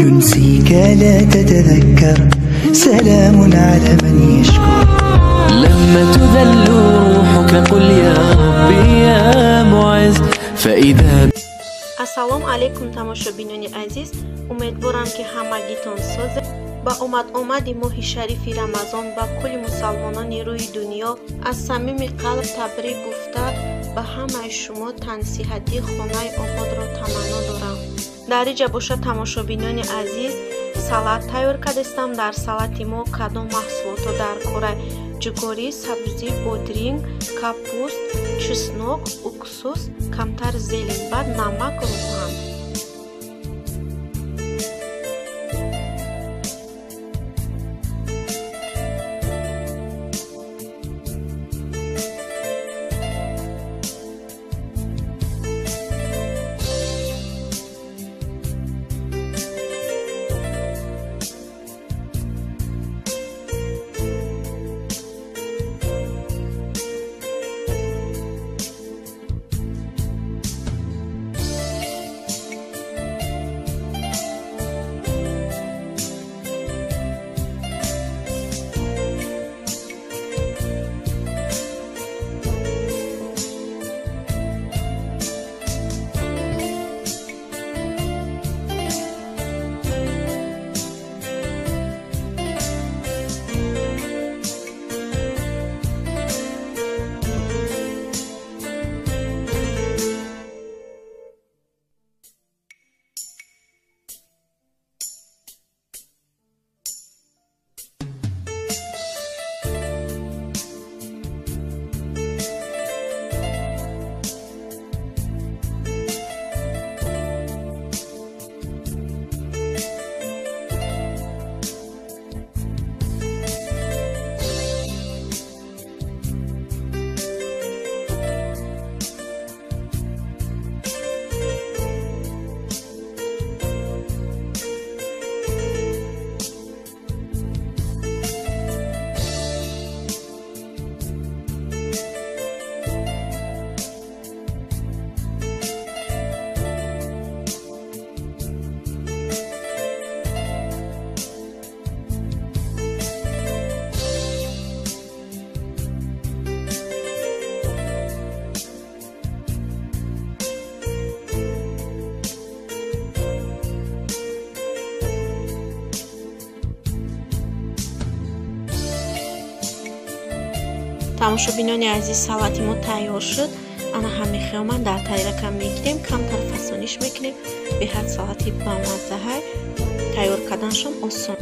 ينسيك لا تتذكر سلام على من يشكر لما تذل روحك قل يا ربي يا معز فإذا Ассалому алайкум тамошобинони азиз, умедворам ки ҳамагитон созед. Ба омад-омади моҳи шарифи Рамазон ба кулли мусалмонони рӯи дунё аз самими қалб табрик гуфта ба ҳамаи шумо тансиҳатии хонаи ободро таманно дорам. Дар иҷа бошад тамошобинони азиз, салат тайёр кардастам. Дар салати мо кадом маҳсулотҳо дар кора? Ҷугорӣ, сабзӣ, бодринг, капуст, чеснок, уксус, камтар зелень, баъд намак, рӯған. Тамошобинони азиз, салати мо тайёр шуд. Ана ҳамин хиёман дар тарелка мегирем, камтар фасониш мекунем. Беҳад салати бамаззаҳай, тайёр карданашон осон.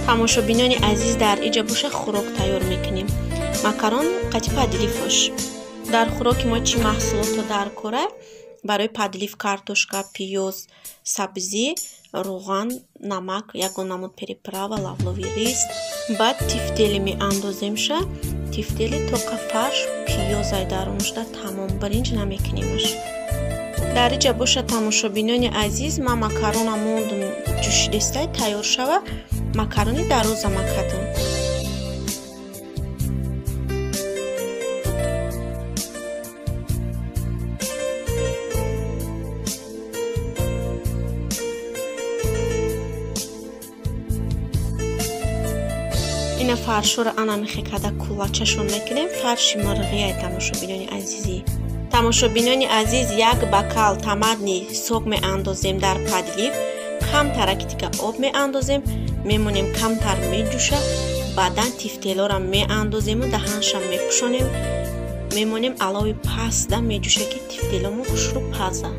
Тамошобинони азиз, дар иҷа боша хӯрок тайёр мекунем. Макарон қати подлив-ош. Дар хӯроки мо чӣ маҳсулотҳо дар кора? Барои подлив картошка, пиёз, сабзӣ, рӯған, намак, ягон намуд переправа, лавлови рис. Баъд тифтели меандоземша. Тифтели тоқа фарш, пиёзай дарунашда тамом, биринҷ намекунемаш. Дар иҷа боша тамошобинони азиз, ман макарона мондум ҷӯшидестай тайёр шава, макарони дароза макардам. Ина фаршоро ана мехекада кулачашон мекунем. Фарши мурғия тамошобинони азизӣ. Тамошобинони азиз, як бакал тамадни сок меандозем дар подлив, камтараки дига об меандозем, мемонем камтар меҷӯша, баъдан тифтелора меандозему даҳанша мепӯшонем, мемонем алови пастда меҷӯша, ки тифтеломо хушрӯ паза.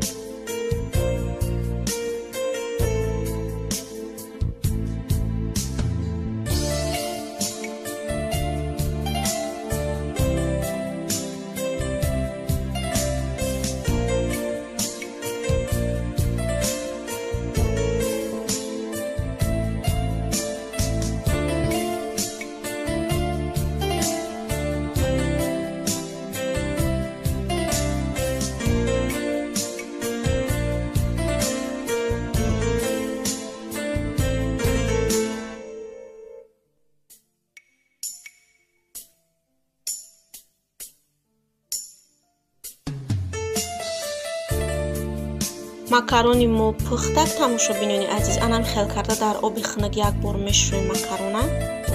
Макарони мо пухтак, тамошобинони азиз, анам хел карда дар оби хунук як бор мешӯем макарона.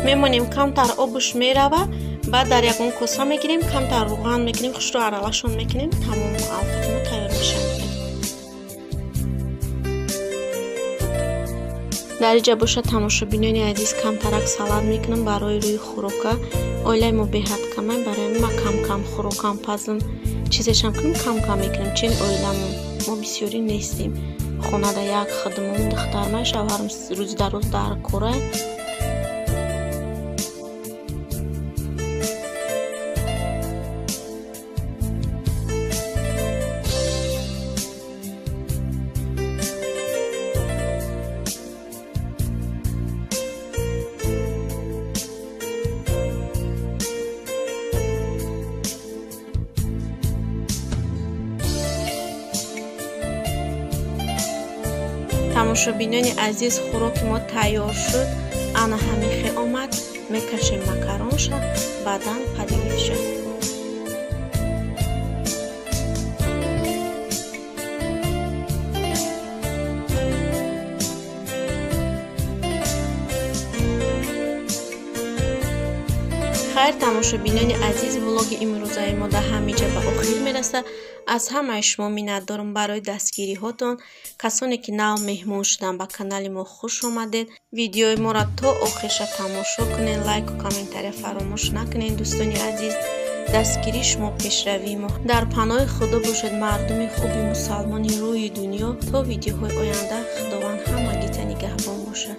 Мемонем камтар обуш мерава, баъд дар ягон коса мегирем, камтар руған мекунем, хушрӯ аралашон мекунем, тамом овқати мо тайёр мешавад. Дар инҷа бошад, тамошобинони азиз, камтарак салат мекунам барои рӯи хӯрока. Оилаи мо беҳад камай, барои ма кам-кам хӯрокам пазм, чизешам кунам кам-кам мекунам, чен оиламон мо бисёрӣ нестем. Хонада як хидмон, духтармай, шавҳарам рӯзи дар рӯз дар кора. Тамошобинони азиз, хӯроки мо тайёр шуд. Ана ҳамихе омад, мекашем макаронша, баъдан падивиша. Хайр, тамошобинони азиз, влоги имрӯзаи мо дар ҳамиҷа ба охир мерасад. Аз ҳамаи шумо миннатдорам барои дастгириҳотон. Касоне ки нав меҳмон шуданд, ба канали мо хуш омадед. Видеои моро то охирша тамошо кунед, лайку комментария фаромӯш накунед. Дӯстони азиз, дастгирии шумо пешравии мо. Дар паноҳи Худо бошед, мардуми хуби мусалмони рӯи дунё. То видеоҳои оянда Худованд ҳамагита нигаҳбон бошад.